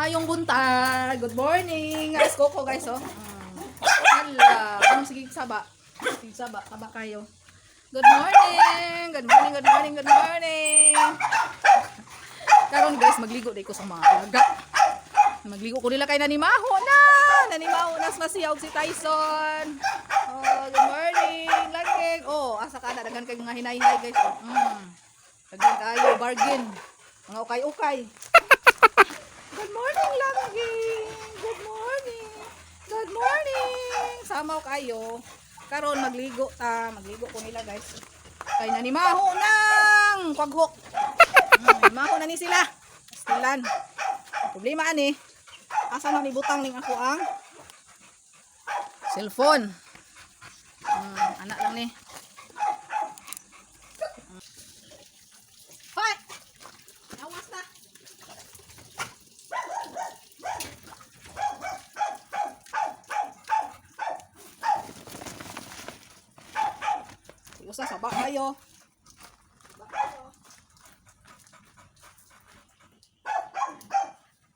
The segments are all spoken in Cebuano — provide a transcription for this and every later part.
Maayong buntag. Good morning. Ice coco, guys, oh. Hala, ano, sige saba. Sige saba, saba kayo. Good morning. Good morning, good morning, good morning. Karon, guys, magligo day ko sa mga alaga. Magligo ko nila kay nanimaho na. Nanimaho na masiyaw si Tyson. Oh, good morning. Langing. Oh, asa ka na, daghan kay mga hinay-hinay, guys. Oh. Daghan kayo bargain. Mga ukay-ukay. Good morning, Langging! Good morning! Good morning! Samaw kayo. Karon magligo ta, magligo ko nila, guys. Kay nanimaho nang paghok. Maho na ni sila. Stilan. Problema ani. Asa na ni butang ning ako ang cellphone? Anak lang ni. Hoy! Awas na. Usa saba kayo.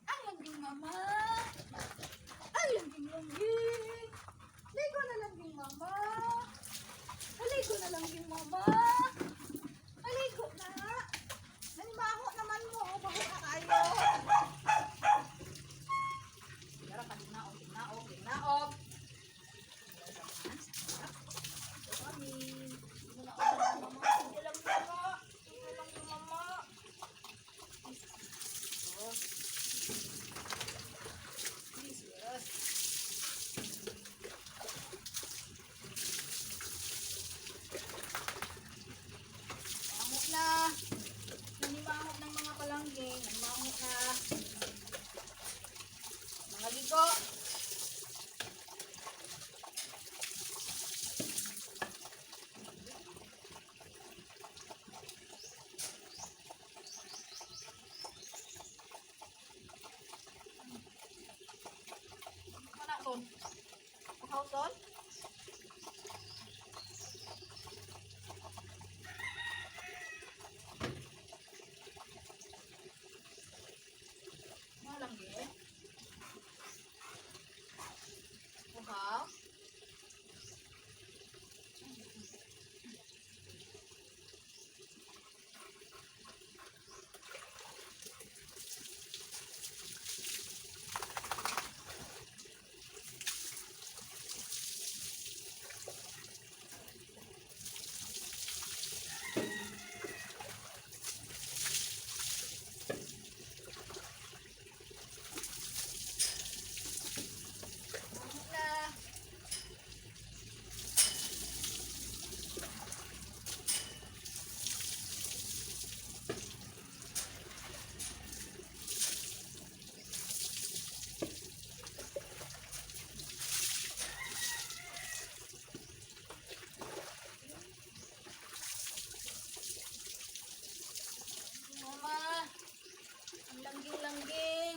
Ang langging, mama. Ang langging langging. Ligo na, langging mama. Aligo na, langging mama. Aligo na. Nanimaho naman mo. Baho na kayo. Yara ka ginaog, ginaog, ginaog. Mami. Sige lang, mama. Sige lang, mama. Jesus. Mango na. Nanimahok ng mga palangging. Nanimahok na. Mga ligo. Mana ton? Uhaw ton? Malang gi. Uhaw? Na. Mama, ang langging-langging.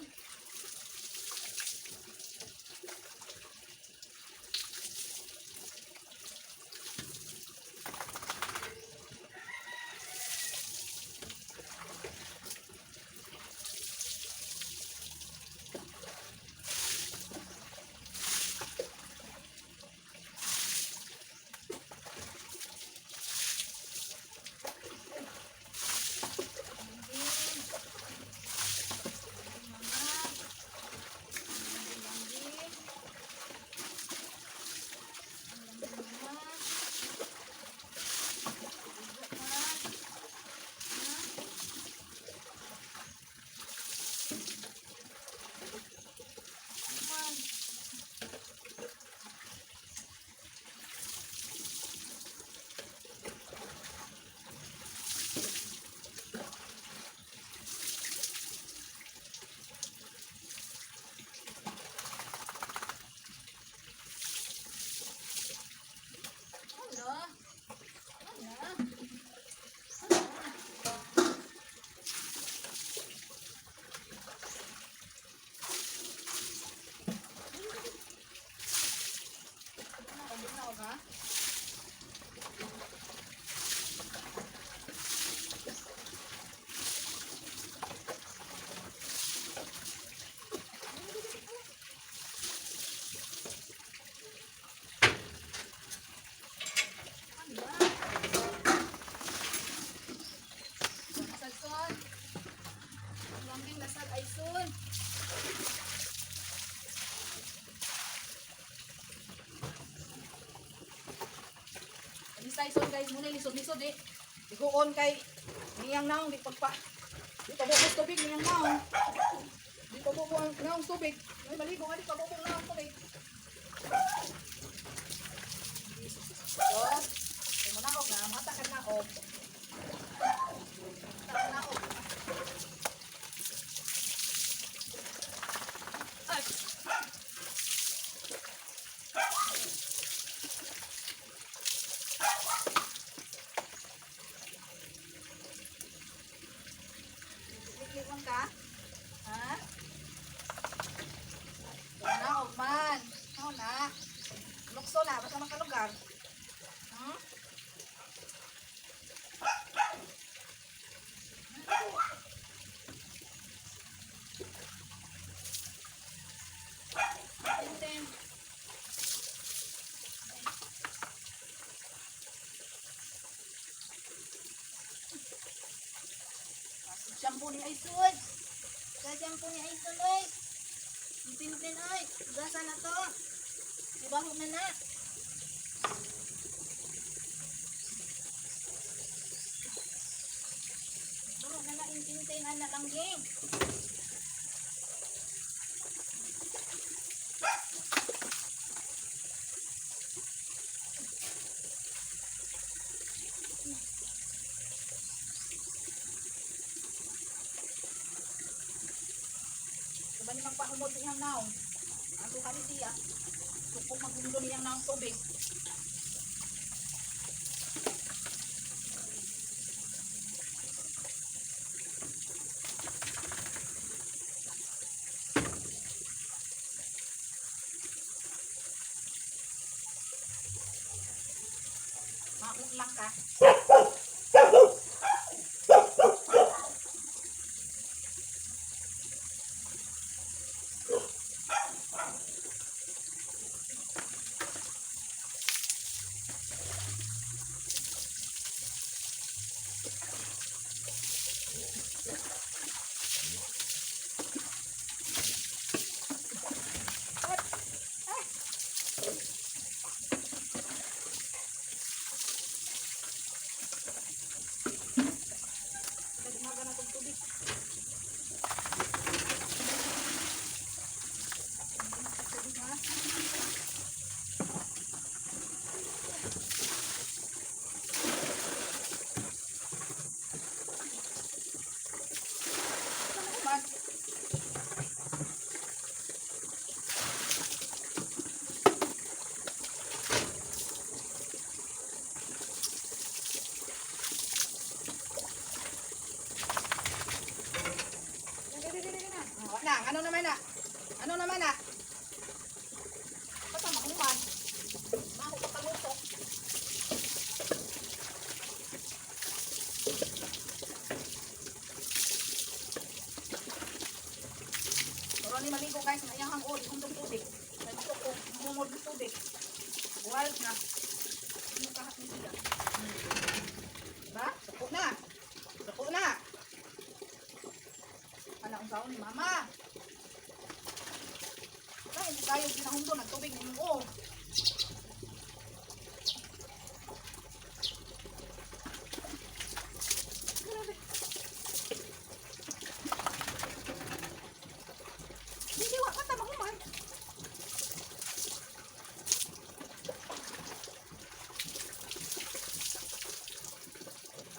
Ano? Ano? Ano? Ano? Tyson, guys, muna lisod-lisod eh. Liguon kay niyang naong di pagpa. Di pa bubos tubig niyang naong. Di pa bubo ang naong tubig. Ay maligo nga di pa bubo ang naong tubig. So, mo naog na, mata ka naog. Mata ka naog. Ay. Liklikon ka? Ha? Naog man. Ano na? Lukso na, basta makalugar. Tintin. Shampoo ni Aison. Sa shampoo ni Aison, oy. Pinpin, oy. Gasa na to. Ibaho na na. Baro na na yung pinpin, ana lang, gang. Diba ni magpahumod niyang naong? Ang ka ni siya. Sukong maghundo niyang naong tubig. Maun lang ka. Nagmaga na tong tubig. Tubig ha. Ano naman? Oh, na, ano naman na? Ano naman na? Basta mahuman. Mahu pa kaluto. Pero ni maligo, guys, mayahang uli kung tubig. May ko humod ng tubig. Wild na. Ano kahat ni siya? Diba? Suko na. Suko na. Ala, ang saon ni mama. Ay, hindi tayo ginahundo nagtubig ni mo. Grabe. Hindi, wa ka tama human.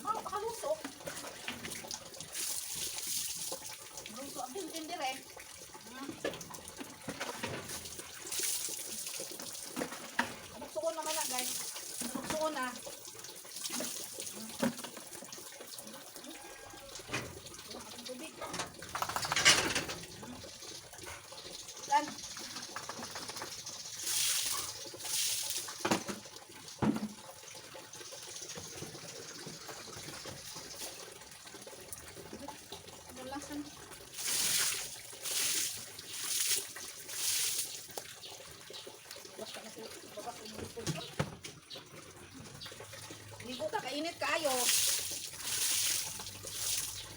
Mama, pakaluso. Luto ang tintin dire. Buksuon naman na, guys. Buksuon na. Ang tubig. Saan? Dalasan. Basta na po, baba ko yung puso. Ligo ka, kainit kaayo.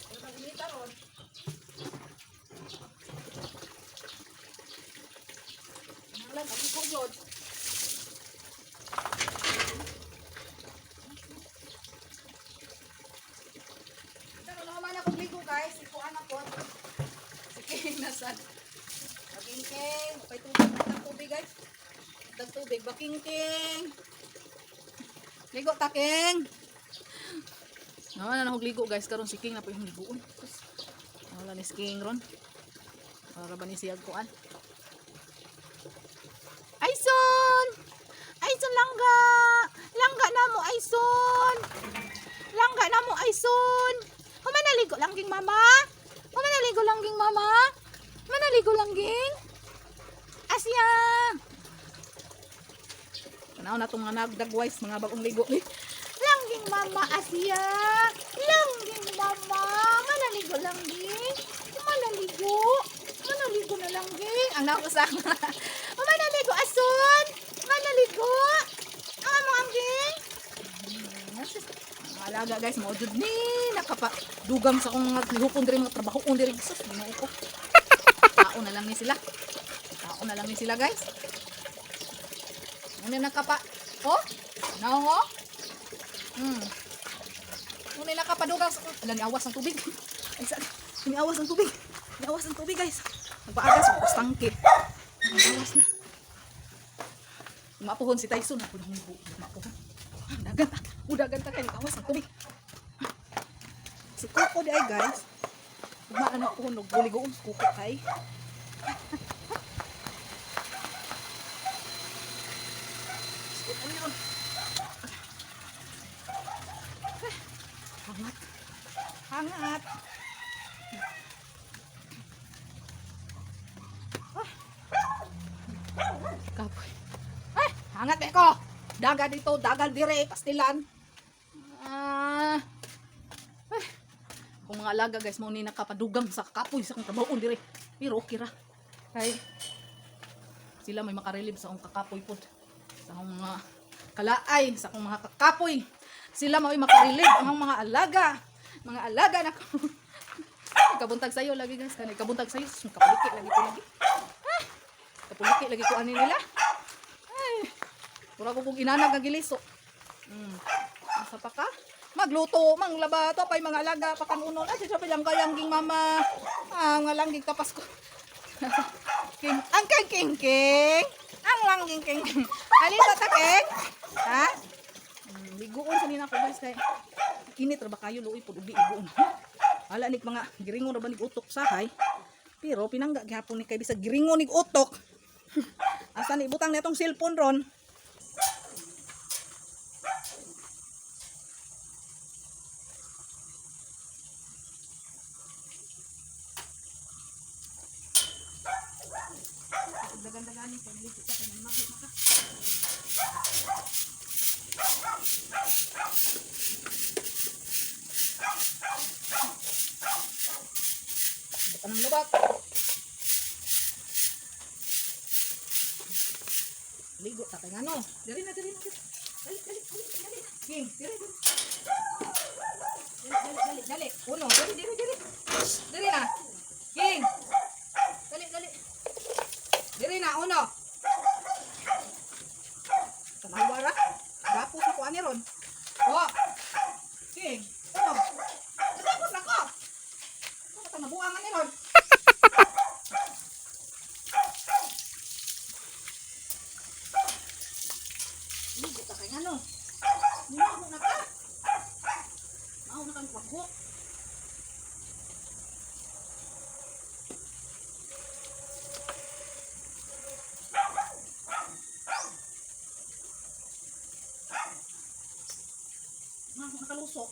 Pero pag-init ron. Wala, maligo yun. Sad. Bakingking, okay tubig, tag tubig guys. Tag tubig, bakingking. Ligo ta, King. Naman na nahog ligo guys, karon si King na po yung liguon. Sus, wala ni si King ron. Para ba ni siyag kuan? Aison! Aison langga! Langga na mo, Aison! Langga na mo, Aison! Humanaligo langging mama! Humanaligo langging mama! Humanaligo langging! Asya! Tanaw na itong mga nagdagwais, mga bagong ligo. Langging mama, Asya! Langging mama! Manaligo langging! Manaligo! Manaligo na langging! Ang nakusa. Manaligo, Ason! Manaligo! Ang among angging! Ang alaga guys, mo jud ni nakapa dugang sa akong mga lihukon diri, mga trabahoon diri, sus, Ginoo ko. Tao na lang ni sila. Tao na lang ni sila guys. Muna nakapa. Oh, naong oh. Muna nakapadugang sa ala ni awas ng tubig. Ay sa ni awas ng tubig. Ni awas ng tubig guys. Nagpaagas ko tangke. Awas na. Mapuhon si Tyson ako nang mapuhon. Ah, dagan ta. Udagan ta kay awas ng tubig. Si Coco di ay guys. Ugma na ako nagbuligoon si Coco kay. Ano yun? Hangat. Hangat. Ah. Kapoy. Ay, hangat eh ko. Daga dito, daga dire, pastilan. Ah. Ay. Kung mga alaga guys, mo ni nakapadugang sa kapoy sa akong trabaho dire. Pero okay ra. Kay sila may makarelib sa akong kakapoy pod. Sa akong mga kalaay, sa akong mga kakapoy. Sila may makarelib ang akong mga alaga. Mga alaga na ko. Kabuntag sayo lagi guys, kanay kabuntag sayo, sus, kapuliki lagi ko lagi. Ah, kapuliki lagi ko ani nila. Ay. Mura ko kong inanag nga giliso. Asa pa ka? Magluto, manglaba, to pay mga alaga, pakanunon. Ay, sabi lang kayang ging mama. Ah, nga langging tapas ko. King, ang king king king. Ang langging king king. Alin ba ta king? Ha? Liguon sa nina ko guys kay init ra ba kayo, luoy pud ug di iguon. Ala nig mga giringon ra ba nig utok sahay. Pero pinangga gihapon ni kay bisag giringon nig utok. Asa ni ibutang na itong cellphone ron? Dagan-dagani kay ligo ta kay nagmahi na ka. Anong lubat? Ligo ta kay ngano? Diri na, diri na. Diri. Dali, dali, dali, dali. King, diri, diri. Dali, dali, dali, dali. Uno, diri, diri, diri. Diri na. King. Dali, dali. Diri na, uno. Tanawa ra. Gapos ako ani ron. Oh. King, uno. Gapos na ko. Ano ka nabuangan ni ron? Ligo ta kay ngano? Mao na ka. Mao na kang kwako. Mao na kalusok.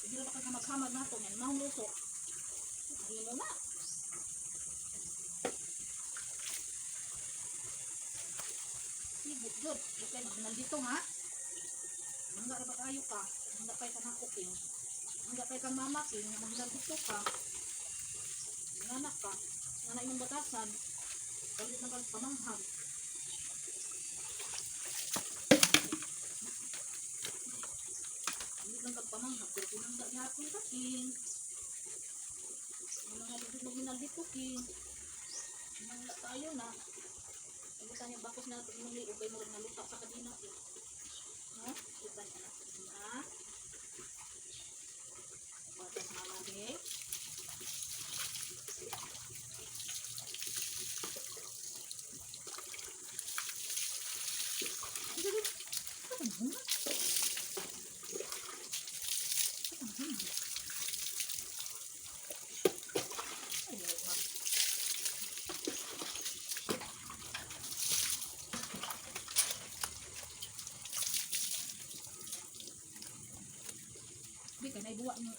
Hindi na ka maghamag nato yan. Mao lusok. Hindi mo na. Ligo jud. Okay, nandito ha. Mangga ra ba kayo ka? Mangga pay ka na king. Mangga pay kang mama king, magdito ka. Nganak ka. Nga imong batasan. Kalit na kag pamanghag. Kalit lang kag pamanghag pero pinangga gihapon ka king. Ang mga ligid mo dito king. Mangga tayo na. Pagbutan niya bakos na imong liog kay murag naluta sa kadina. Eh. No? Uban na. Ha? Batas mama be. Buwa mo.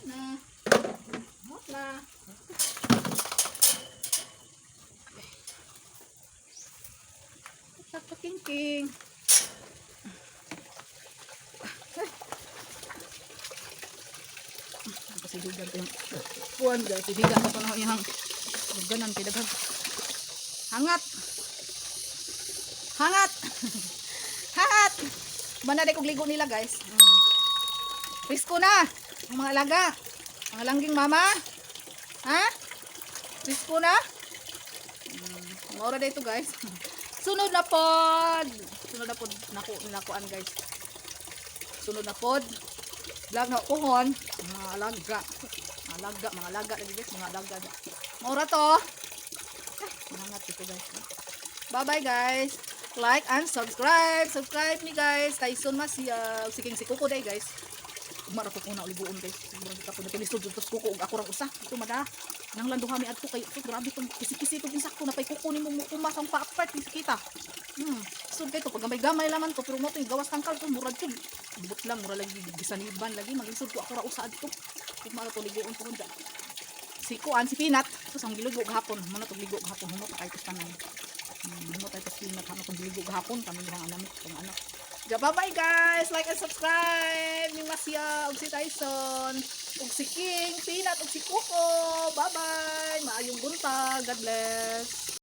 Na. Hot na. King king. Kasi dugan ko yung kuan guys, ibigan ko na iyang duganan kay daghang hangat. Hangat. Hangat. Mana day kog ligo nila, guys. Presko na ang mga alaga. Mga langging mama. Ha? Presko na? Maura dito, guys. Sunod na pod. Sunod na pod nako nakuan, guys. Sunod na pod. Vlog na kuhon. Mga alaga. Mga alaga, mga alaga lagi, guys, mga alaga. Maura to. Ay, mangat ito, guys. Bye-bye, guys. Like and subscribe. Subscribe me, guys. Tyson Masia. Siking si Kuko day, guys. Ugma ra ko na uligoon, guys. Murag kita po na tinisod dito sa kuko ug ako rang usa. Ito mada. Nang landuha mi adto kay ito grabe tong kisi-kisi tong insakto na pay kuko nimo mo kumas ang pa-apart ni kita. Sud kay to pag gamay-gamay laman to pero mo to gawas tangkal to murag to. Bubot lang mura lagi gisaniban lagi maglisod ko ako ra usa adto. Ugma ra to ligoon ko dyan. Si kuan si Peanut ito sang gilugo gahapon mo na tong ligo gahapon humo ta kay tanan. Humo tayo tas Peanut hamo tong ligo gahapon kami duhang anamit tong anak. Ja, bye-bye, guys. Like and subscribe. Ni Masya, ug si Tyson, ug si King, Peanut, ug si Kuko. Bye-bye. Maayong buntag. God bless.